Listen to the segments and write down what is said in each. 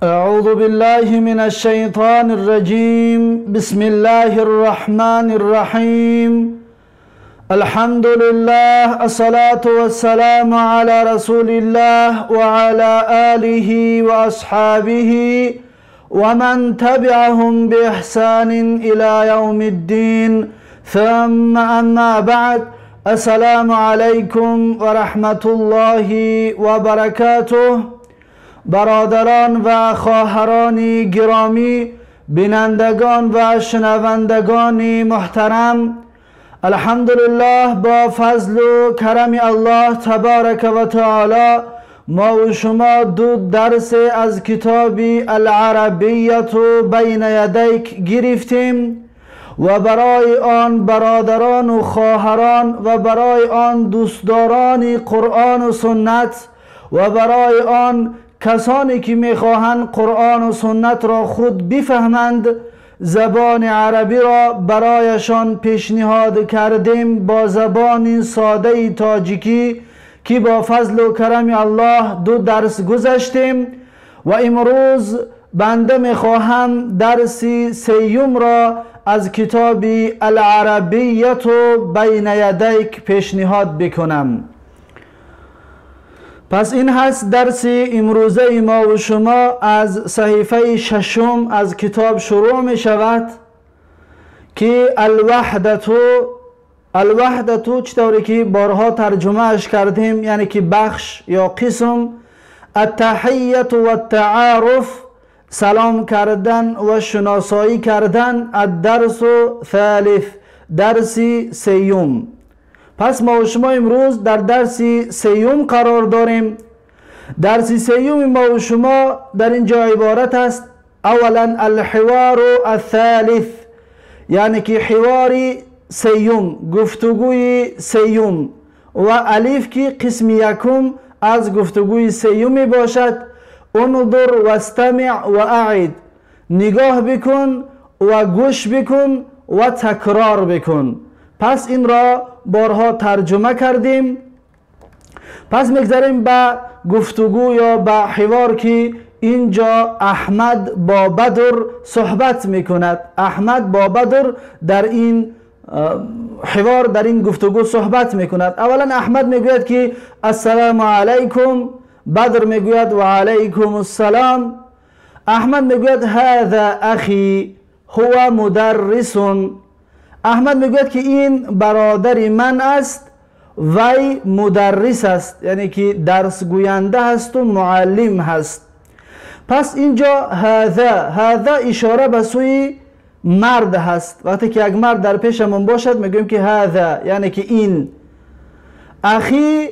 أعوذ بالله من الشيطان الرجيم. بسم الله الرحمن الرحيم. الحمد لله، الصلاة والسلام على رسول الله وعلى آله وأصحابه ومن تبعهم بإحسان إلى يوم الدين. ثم أما بعد، السلام عليكم ورحمة الله وبركاته. برادران و خواهران گرامی، بینندگان و شنوندگان محترم، الحمدلله با فضل و کرم الله تبارک و تعالی ما و شما دو درس از کتاب العربیت بین یدیک گرفتیم و برای آن برادران و خواهران و برای آن دوستداران قرآن و سنت و برای آن کسانی که میخواهند قرآن و سنت را خود بفهمند، زبان عربی را برایشان پیشنهاد کردیم با زبان ساده تاجیکی که با فضل و کرم الله دو درس گذشتیم و امروز بنده میخواهم درس سیوم را از کتاب العربیت بین یدیک پیشنهاد بکنم. پس این هست درس امروزه ما و شما از صحیفه ششم از کتاب شروع می شود که الوحدتو چطوری که بارها ترجمه اش کردیم، یعنی که بخش یا قسم، التحیت و التعارف، سلام کردن و شناسایی کردن، الدرس ثالث، درس سیوم. پس ما و شما امروز در درس سیوم قرار داریم. درس سیوم ما و شما در اینجا عبارت است اولا الحوار الثالث، یعنی که حوار سیوم، گفتگوی سیوم، و الف که قسم یکم از گفتگوی سیوم باشد. انظر واستمع و اعد، نگاه بکن و گوش بکن و تکرار بکن. پس این را بارها ترجمه کردیم. پس میگذریم به گفتگو یا به حوار که اینجا احمد با بدر صحبت میکند. احمد با بدر در این حوار، در این گفتگو صحبت میکند. اولا احمد میگوید که السلام علیکم، بدر میگوید و علیکم السلام. احمد میگوید هذا اخی هو مدرس. احمد میگوید که این برادر من است، وی مدرس است، یعنی که درس گوینده است و معلم هست. پس اینجا هذا اشاره به سوی مرد هست. وقتی که یک مرد در پیشمون باشد میگوییم که هذا، یعنی که این. اخی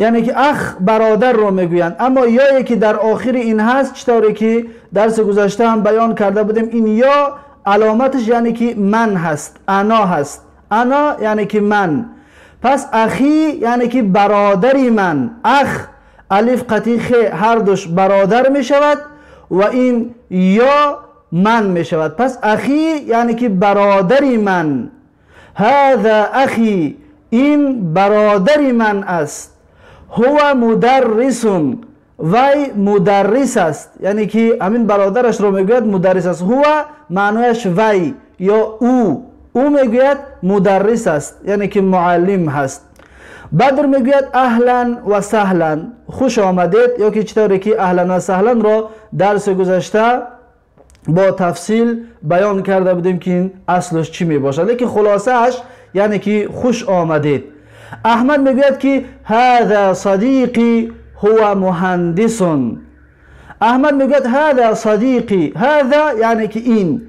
یعنی که اخ برادر رو میگویند، اما یایی که در آخر این هست، چطوری که درس گذشته هم بیان کرده بودیم، این یا علامتش یعنی که من هست، انا هست. انا یعنی که من. پس اخی یعنی که برادری من. اخ الف قطعی خ هر دوش برادر می شود و این یا من می شود. پس اخی یعنی که برادری من. هذا اخی، این برادری من است. هو مدرس، وی مدرس است، یعنی که همین برادرش رو میگوید مدرس است. هو معنایش وی یا او، او میگوید مدرس است، یعنی که معلم هست. بدر میگوید اهلا و سهلا، خوش آمدید، یا که چطوری که اهلا و سهلا را درس گذشته با تفصیل بیان کرده بودیم که این اصلش چی میباشد، لیکن خلاصه اش یعنی که خوش آمدید. احمد میگوید که هذا صدیقی هو مهندس. احمد میگوید هذا صدیقی، هذا یعنی که این،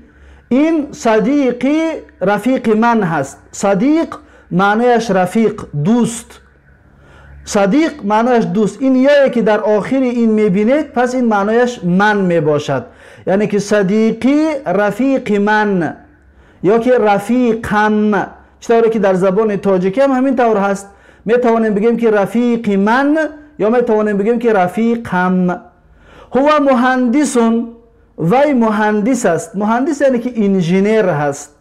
این صدیقی رفیق من هست. صدیق معنیش رفیق، دوست. صدیق معنیش دوست. این یایی که در آخر این میبینید، پس این معنیش من میباشد، یعنی که صدیقی رفیق من یا که رفیقم. چطوری که در زبان تاجیکی هم همین طور هست، میتوانیم بگیم که رفیق من یا میتوانیم بگیم که رفیقم. هو مهندس، وی مهندس است. مهندس یعنی که انجینر هست.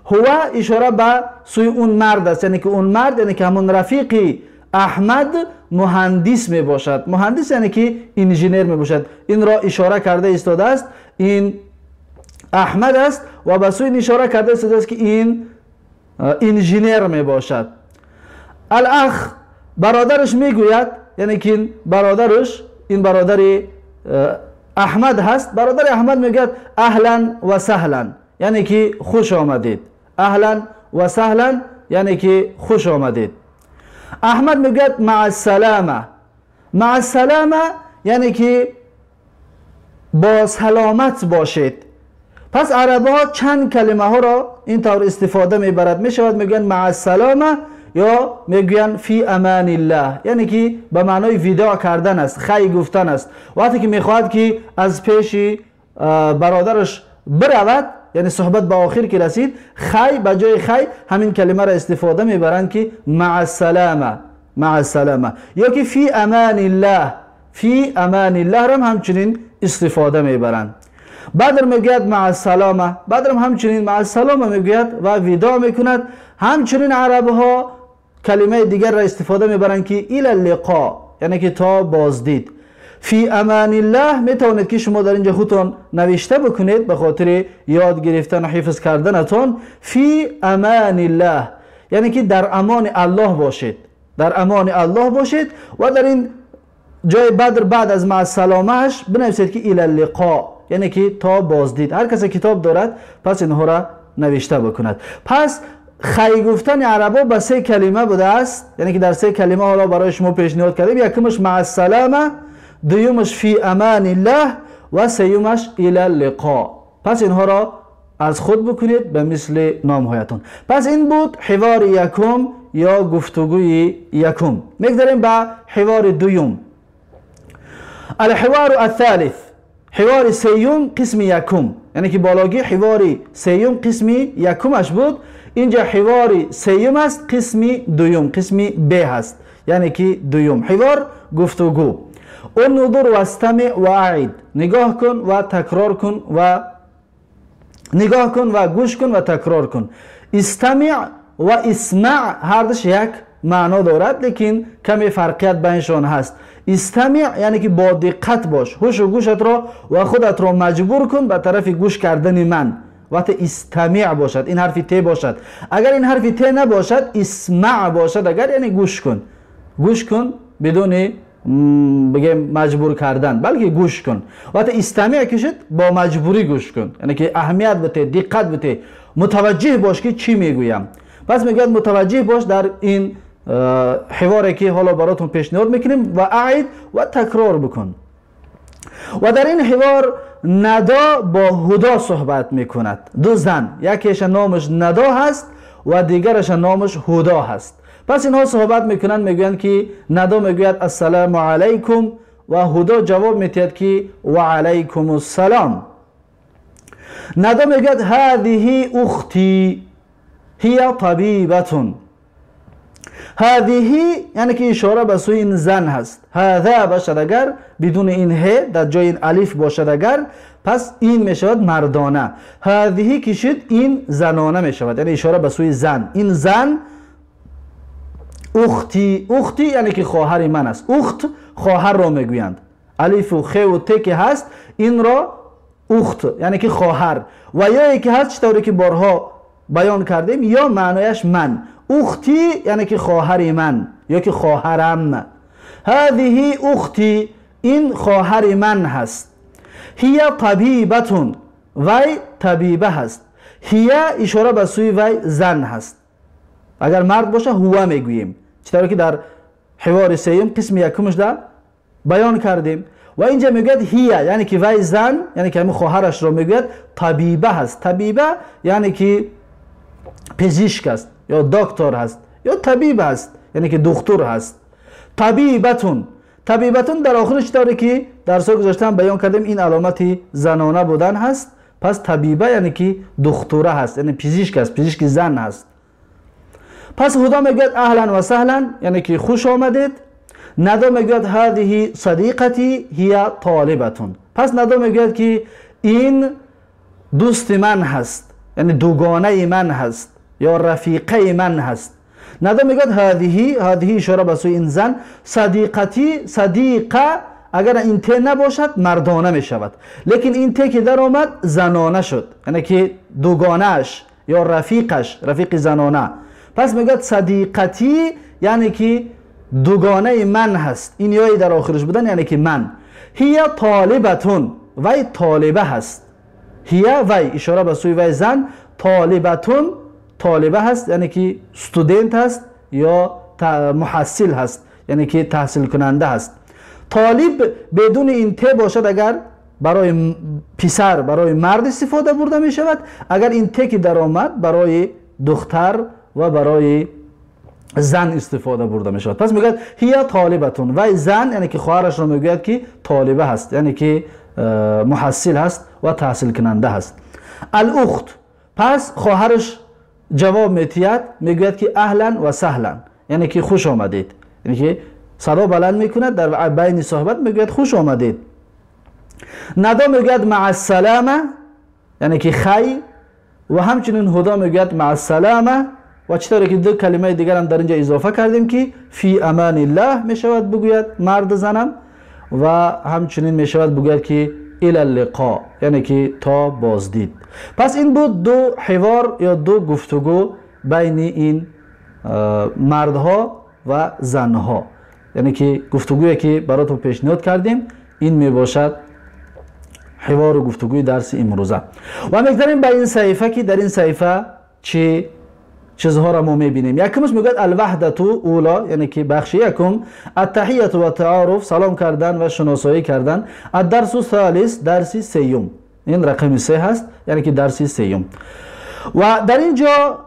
هو اشاره به سوی اون مرد است، یعنی که اون مرد یعنی که همون رفیقی Аҳмад муҳандис мебошад. Муҳандис яъне ки инженер мебошад. Инро ишора карда истодааст. Ин Аҳмад аст ва ба сӯи ин ишора карда истодааст, ки ин инженер мебошад. Алах бародараш мегӯяд, яъне ки ин бародараш, ин бародари Аҳмад ҳаст. Бародари Аҳмад мегӯяд: аҳлан ва саҳлан, яъне ки хуш омадед. Аҳлан ва саҳлан, яъне ки хуш омадед. Аҳмад мегӯяд: маъассалама. Маъассалама яъне ки бо саломат бошед. Пас арабҳо чанд калимаҳоро ин тавр истифода мебарад мешавад. Мегӯянд маъассалама ё мегӯянд фи аманиллаҳ, яъне ки ба маънои видоъ кардан аст, хай гуфтан аст. Вақте ки мехоҳад ки аз пеши бародараш биравад, яъне суҳбат ба охир ки расид, хай ба ҷои хай ҳамин калимаро истифода мебаранд, ки маъассалама, маъассалама ё ки фи аманиллаҳ. Фи аманиллаҳро ҳамчунин истифода мебаранд. Бадр мегӯяд маъассалама. Бадрам ҳамчунин маъассалама мегӯяд ва видоъ мекунад. Ҳамчунин арабҳо калимаи дигарро истифода мебаранд, ки ила лиқо, яъне ки то боздид. Фи аманиллаҳ метавонед ки шумо дар инҷа худтон навишта бикунед ба хотири ёд гирифтан ва ҳифз карданатон. Фи аманиллаҳ яъне ки дар амони Аллоҳ бошед, дар амони Аллоҳ бошед. Ва дар ин ҷои Бадр баъд аз маъассаломааш бинависед, ки ила лиқо, яъне ки то боздид. Ҳар касе китоб дорад, пас инҳоро навишта бикунад. Пас хай гуфтани арабо ба се калима будааст, яъне ки дар се калима ҳоло барои шумо пешниҳод кардем. Якумаш маъассалама, дуюмаш фи аманиллаҳ ва сеюмаш ила лиқо. Пас инҳоро аз худ бикунед ба мисли номҳоятон. Пас ин буд ҳивори якум ё гуфтугӯи якум. Мегзарем ба ҳивори дуюм. Алҳивару атhalith, ҳивори сеюм, қисми якум, яъне ки бологӣ ҳивори сеюм қисми якумаш буд. Инҷа ҳивори сеюм аст, қисми дуюм, қисми б ҳаст, яъне ки дуюм ҳивор, гуфтугӯ. Унзур вастами ва аид, нигоҳ кун ва такрор кун, ва нигоҳ кун ва гӯш кун ва такрор кун. Истамиъ ва исмаъ ҳардуш як маъно дорад, лекин каме фарқият байншон ҳаст. Истамиъ яъне ки бо диққат бош, ҳушу гӯшатро ва худатро маҷбур кун ба тарафи гӯш кардани ман. Вақте истамиъ бошад, ин ҳарфи т бошад. Агар ин ҳарфи т набошад, исмаъ бошад агар, яъне гӯш кун, гӯш кун бидуни бигем маҷбур кардан, балки гӯш кун. Вақте истамиъ ки шуд, бо маҷбурӣ гӯш кун, яъне ки аҳамият бите, диққат бите, мутаваҷҷиҳ бош ки чӣ мегӯям. Пас мегӯяд мутаваҷҷиҳ бош дар ин ҳиворе ки ҳоло баротон пешниҳод мекунем, ва аид ва такрор бикун. Ва дар ин ҳивор Надо бо Ҳудо суҳбат мекунад. Ду зан, якеша номаш Надо ҳаст ва дигараша номаш Ҳудо ҳаст. Пас инҳо суҳбат мекунанд, мегӯянд ки Надо мегӯяд ассалому алайкум ва Ҳудо ҷавоб медиҳад ки ва алайкум ассалом. Надо мегӯяд ҳадиҳи ухти ҳия табибатун. Ҳадиҳи яъне ки ишора ба сӯи ин зан ҳаст. Ҳаза бошад агар бидуни ин ҳ дар ҷои ин алиф бошад агар, пас ин мешавад мардона. Ҳадиҳи ки шуд, ин занона мешавад, яъне ишора ба сӯи зан. Ин зан ухти, ухти яъне ки хоҳари ман аст. Ухт хоҳарро мегӯянд. Алифу хеву те ки ҳаст, инро ухт яъне ки хоҳар. Ва ёе ки ҳаст, чӣ тавре ки борҳо баён кардем, ё маънояш ман. Ухти яъне ки хоҳари ман ё ки хоҳарам. Ҳадиҳи ухти, ин хоҳари ман ҳаст. Ҳия табибатун, вай табиба ҳаст. Ҳия ишора ба сӯи вай зан ҳаст. Агар мард боша, ҳува мегӯем, чӣ тавре ки дар ҳивори сеюм қисми якумашда баён кардем. Ва инҷа мегӯяд ҳия, яъне ки вай зан, яъне ки ҳамин хоҳарашро мегӯяд, табиба ҳаст. Табиба яъне ки пизишк аст ё доктор ҳаст ё табиб ҳаст, яъне ки духтур ҳаст. Табибатун, табибатун дар охираш чӣ тавре ки дарсҳои гузаштаам баён кардем, ин аломати занона будан ҳаст. Пас табиба яъне ки духтура ҳаст, яъне пизишк аст, пизишки зан ҳаст. Пас Худо мегӯяд аҳлан ва саҳлан, яъне ки хуш омадед. Надо мегӯяд ҳадиҳи садиқати ҳия толибатун. Пас Надо мегӯяд ки ин дӯсти ман ҳаст, яъне дугонаи ман ҳаст ё рафиқаи ман ҳаст. Нада мегӯяд ҳадиҳи, ҳадиҳи ишора ба сӯи ин зан, садиқати, садиқа агар ин те набошад мардона мешавад, лекин ин те ки даромад занона шуд, яъне ки дугонааш ё рафиқаш, рафиқи занона. Пас мегӯяд садиқати, яъне ки дугонаи ман ҳаст. Ин ёи дар охираш будан яъне ки ман. Ҳия толибатун, вай толиба ҳаст. Ҳия вай ишора ба сӯи вай зан, толибатун толиба ҳаст, яъне ки студент ҳаст ё муҳассил ҳаст, яъне ки таҳсилкунанда ҳаст. Толиб бидуни ин те бошад агар барои писар, барои мард истифода бурда мешавад, агар ин те ки даромад барои духтар ва барои зан истифода бурда мешавад. Пас мегӯяд ҳия толибатун, вай зан, яъне ки хоҳарашро мегӯяд ки толиба ҳаст, яъне ки муҳассил ҳаст ва таҳсилкунанда ҳаст. Алухт, пас хоҳараш ҷавоб метиҳад, мегӯяд ки аҳлан ва саҳлан, яъне ки хуш омадед, яъне ки садо баланд мекунад дар байни суҳбат, мегӯяд хуш омадед. Нада мегӯяд маъассалама, яъне ки хайр, ва ҳамчунин Ҳудо мегӯяд маъассалама. Ва чӣ тавре ки ду калимаи дигарам дар инҷа изофа кардем ки фи аманиллаҳ мешавад бигӯяд мард занам, ва ҳамчунин мешавад бигӯяд ки ила лиқо, яъне ки то боздид. Пас ин буд ду ҳивор ё ду гуфтугӯ байни ин мардҳо ва занҳо, яъне ки гуфтугӯе ки баротон пешниҳод кардем ин мебошад ҳивору гуфтугӯи дарси имрӯза. Ва мегзарем ба ин саҳифа ки дар ин саҳифа чӣ чизҳоро мо мебинем. Якумаш мегӯяд алваҳдату уло, яъне ки бахши якум, аттаҳияту ва тааруф, салом кардан ва шиносоӣ кардан, аддарсу салис, дарси сеюм, ин рақами се ҳаст, яъне ки дарси сеюм. Ва дар ин ҷо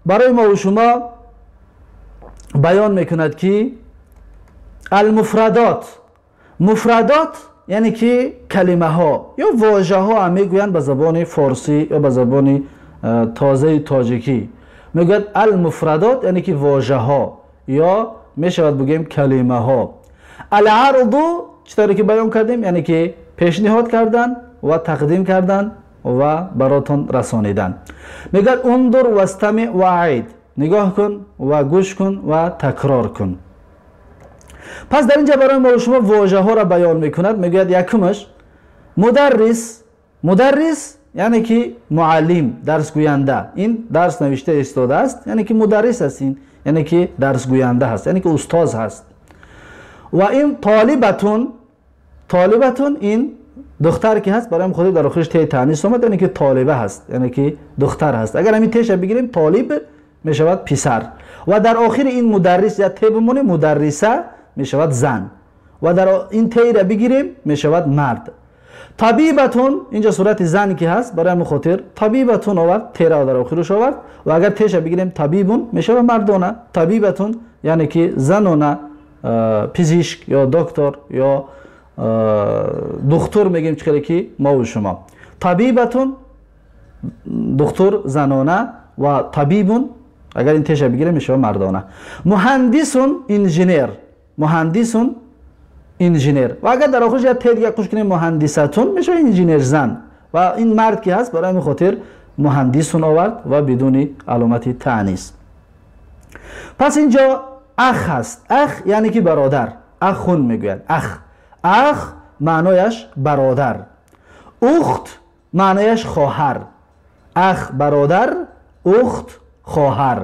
барои мо шумо баён мекунад ки алмуфрадот, муфрадот яъне ки калимаҳо ё вожаҳо ҳам мегӯянд ба забони форсӣ ё ба забони тозаи тоҷикӣ. Мегӯяд алмуфрадот яъне ки вожаҳо ё мешавад бигӯем калимаҳо. Аларду чӣ тавре ки баён кардем, яъне ки пешниҳод кардан ва тақдим кардан ва баротон расонидан. Мегӯяд ундур вастами ва аид, нигоҳ кун ва гӯш кун ва такрор кун. Пас дар инҷа барои мо шумо вожаҳоро баён мекунад. Мегӯяд якумаш мударрис, мударрис яъне ки муаллим, дарсгӯянда. Ин дарс навишта истодааст, яъне ки мударрис аст, ин яъне ки дарсгӯянда ҳаст, яъне ки устоз ҳаст. Ва ин толибатун, толибатун ин духтар ки ҳаст, барои худи дар охираш те таънис омад, яъне ки толиба ҳаст, яъне ки духтар ҳаст. Агар ҳамин теша бигирем толиб мешавад писар, ва дар охири ин мударрис я те бимонем мударриса мешавад зан, ва дар ин тейра бигирем мешавад мард. Табибатун инҷа сурати зан ки ҳаст, барои ҳамин хотир табибатун овард, тера дар охираш овард, ва агар теша бигирем табибун мешавад мардона. Табибатун яъне ки занона, пизишк ё доктор ё духтур мегӯем чӣ хеле ки мову шумо. Табибатун духтур занона, ва табибун агар ин теша бигирем мешавад мардона. Муҳандисун инженер, муҳандисун инженер, ва агар дар охираш як те дига қуш кунем муҳандисатун мешавад инженер зан, ва ин мард ки ҳаст барои ҳамин хотир муҳандисун овард ва бидуни аломати таънис. Пас инҷо ах ҳаст. Ах яъне ки бародар, ахун мегӯянд. Ах, ах маънояш бародар, ухт маънояш хоҳар. Ах бародар, ухт хоҳар.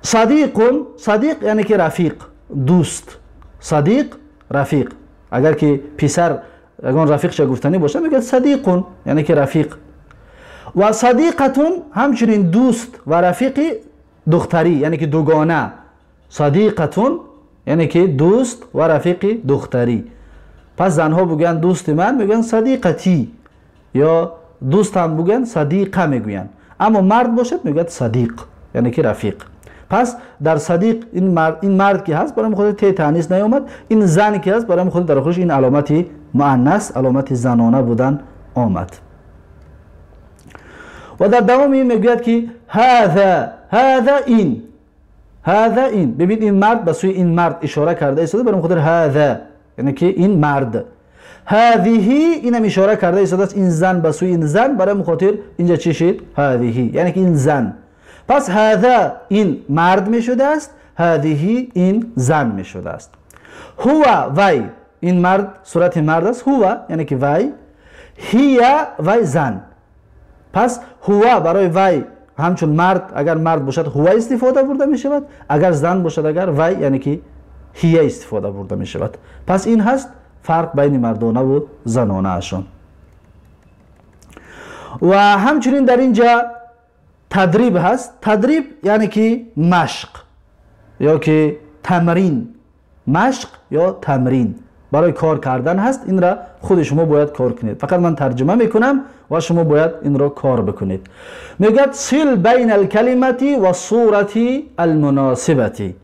Садиқун, садиқ яъне ки рафиқ, дӯст. Садиқ рафиқ, агар ки писар ягон рафиқша гуфтанӣ бошад мегӯяд садиқун, яъне ки рафиқ. Ва садиқатун ҳамчунин дӯст ва рафиқи духтарӣ, яъне ки дугона. Садиқатун яъне ки дӯст ва рафиқи духтарӣ. Пас занҳо бигӯянд дӯсти ман, мегӯянд садиқатӣ, ё дӯстам бигӯянд садиқа мегӯянд. Аммо мард бошад мегӯяд садиқ, яъне ки рафиқ. Пас дар садиқ ин мард ки ҳаст барои худ те таънис наомад, ин зан ки ҳаст барои худ дар охираш ин аломати муаннас, аломати занона будан омад. Ва дар давоми ин мегӯяд ки ҳаза, ҳаза ин, ҳаза ин. Бибин ин мард ба сӯи ин мард ишора карда истода, барои хотир ҳаза яъне ки ин мард. Ҳазиҳи инам ишора карда истодааст ин зан ба сӯи ин зан, барои хотир инҷа чӣ шид? Ҳазиҳи яъне ки ин зан. Пас ҳаза ин мард мешудааст, ҳазиҳи ин зан мешудааст. Ҳува вай, ин мард сурати мард аст, ҳува яъне ки вай, ҳия вай зан. Пас ҳува барои вай ҳамчун мард, агар мард бошад ҳува истифода бурда мешавад, агар зан бошад агар вай яъне ки ҳия истифода бурда мешавад. Пас ин ҳаст фарқ байни мардонаву занонаашон. Ва ҳамчунин дар инҷа тадриб ҳаст. Тадриб яъне ки машқ ё ки тамрин, машқ ё тамрин барои кор кардан ҳаст. Инра худи шумо бояд кор кунед. Фақат ман тарҷума мекунам ва шумо бояд инро кор бикунед. Мегӯяд сил байна алкалимати ва сурати алмуносибати.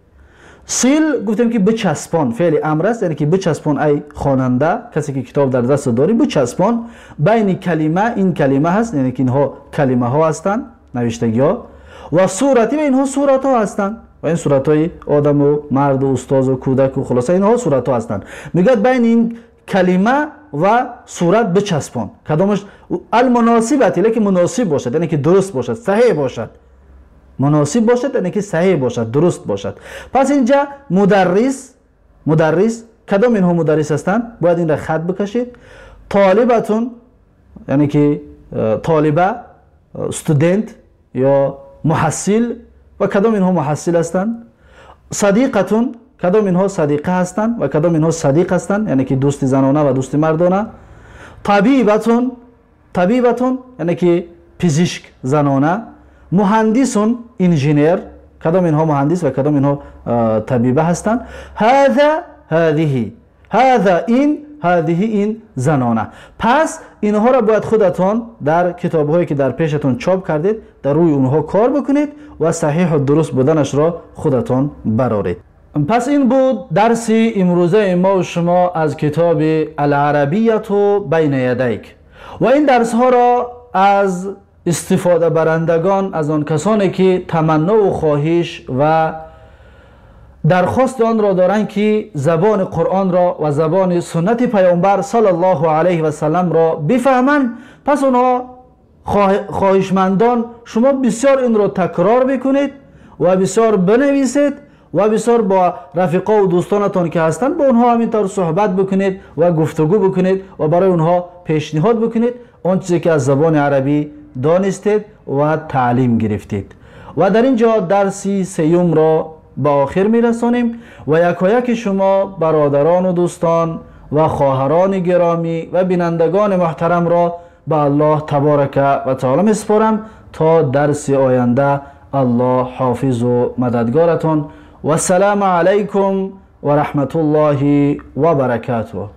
Сил гуфтем ки бичаспон, феъли амр аст, яъне ки бичаспон ай хонанда, касе ки китоб дар даст дорӣ, бичаспон байни калима, ин калима ҳаст, яъне ки инҳо калимаҳо ҳастанд, навиштагиҳо, ва сурати, ва инҳо суратҳо ҳастанд, ва ин суратҳои одаму марду устозу кӯдаку, хулоса инҳо суратҳо ҳастанд. Мегӯяд байни ин калима ва сурат бичаспон, кадомаш алмуносибати, лекин муносиб бошад, яъне ки дуруст бошад, саҳеҳ бошад, муносиб бошад, яъне ки саҳеҳ бошад, дуруст бошад. Пас инҷа мударрис, мударрис, кадом инҳо мударрис ҳастанд? Бояд инра хат бикашед. Толибатун, яъне ки толиба, студент ё муҳассил, ва кадом инҳо муҳассил ҳастанд? Садиқатун, кадом инҳо садиқа ҳастанд ва кадом инҳо садиқ ҳастанд, яъне ки дӯсти занона ва дӯсти мардона. Табибатун, табибатун яъне ки пизишк занона. Муҳандисун, инженер, кадом инҳо муҳандис ва кадом инҳо табиба ҳастанд. Ҳаза, ҳазиҳи, ҳаза ин, ҳазиҳи ин занона. Пас инҳоро бояд худатон дар китобҳое ки дар пешатон чоп кардед, дар рӯи онҳо кор бикунед ва саҳиҳу дуруст буданашро худатон бароред. Пас ин буд дарси имрӯзаи мо шумо аз китоби Аларабияту байна ядайк. Ва ин дарсҳоро аз истифодабарандагон, аз он касоне ки таманнуву хоҳиш ва дархости онро доранд ки забони Қуръонро ва забони суннати Пайғамбар саллаллоҳу алайҳи васалламро бифаҳманд, пас онҳо хоҳишмандон, шумо бисёр инро такрор бикунед ва бисёр бинависед ва бисёр бо рафиқову дӯстонатон ки ҳастанд бо онҳо ҳамин тавр суҳбат бикунед ва гуфтугӯ бикунед ва барои онҳо пешниҳод бикунед он чизе ки аз забони арабӣ донистед ва таълим гирифтед. Ва дар ин ҷо дарси сеюмро ба охир мерасонем ва якояки шумо бародарону дӯстон ва хоҳарони гиромӣ ва бинандагони муҳтарамро ба Аллоҳ таборака ва таоло месупорам то дарси оянда. Аллоҳ ҳофизу мададгоратон. Вассалому алайкум ва раҳматуллоҳи ва баракатуҳ.